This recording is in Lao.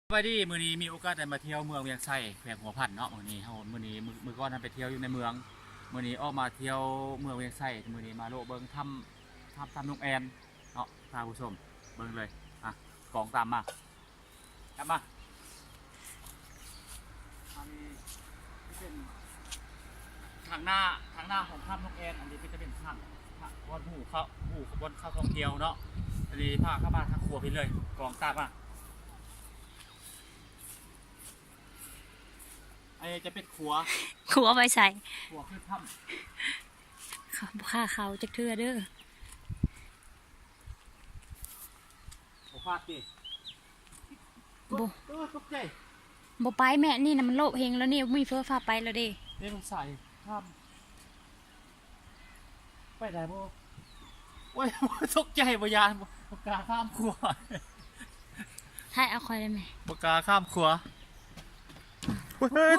ສະບາຍດີ ມື້ນີ້ມີໂອກາດໄດ້ມາທ່ຽວເມືອງວຽງໄຊ ແຂວງຫົວພັນເນາະ. ມື້ນີ້ເຮົາ ມື້ນີ້ ມື້ ມື້ກ່ອນນັ້ນໄປທ່ຽວຢູ່ໃນເມືອງ ມື້ນີ້ອອກມາທ່ຽວເມືອງວຽງໄຊ ມື້ນີ້ມາໂລະເບິ່ງຖ້ຳ ຖ້ຳ ຖ້ຳນົກແອ່ນເນາະ ພາຜູ້ຊົມເບິ່ງເລີຍ. ອ່ະ ກ້ອງຕາມມາ ຕາມມາ. ອັນນີ້ເປັນທາງໜ້າ ທາງໜ້າຂອງຖ້ຳນົກແອ່ນ. ອັນນີ້ເປັນ ຈະເປັນທາງ ທາງບ່ອນຫູເຂົ້າ ຫູບ່ອນເຂົ້າທ່ອງທ່ຽວເນາະ. ອັນນີ້ພາເຂົ້າມາທາງຂົວພີ້ເລີຍ ກ້ອງຕາມມາ. ອັນນີ້ຈະເປັນຂົວ ຂົວໄປໃສ? ຂົວຂຶ້ນຖ້ຳ ເຂົາບໍ່ກ້າເຂົ້າຈັກເທື່ອເດີ. ບໍ່ພາດຕິ? ບໍ່ ເອີ ຕົກໃຈ. ບໍ່ໄປແມ່ ນີ້ນະມັນໂລບເຮງແລ້ວນີ້ ມີເຟີຟ້າໄປແລ້ວເດ້. ນີ້ມັນສາຍຂ້າມ ໄປໄດ້ບໍ່? ໂອ້ຍ ຕົກໃຈ ບໍ່ຢ້ານ ບໍ່ ບໍ່ກ້າຂ້າມຂົວ. ຖ່າຍເອົາຂ້ອຍໄດ້ແມ? ບໍ່ກ້າຂ້າມຂົວ. ໂອ້ຍ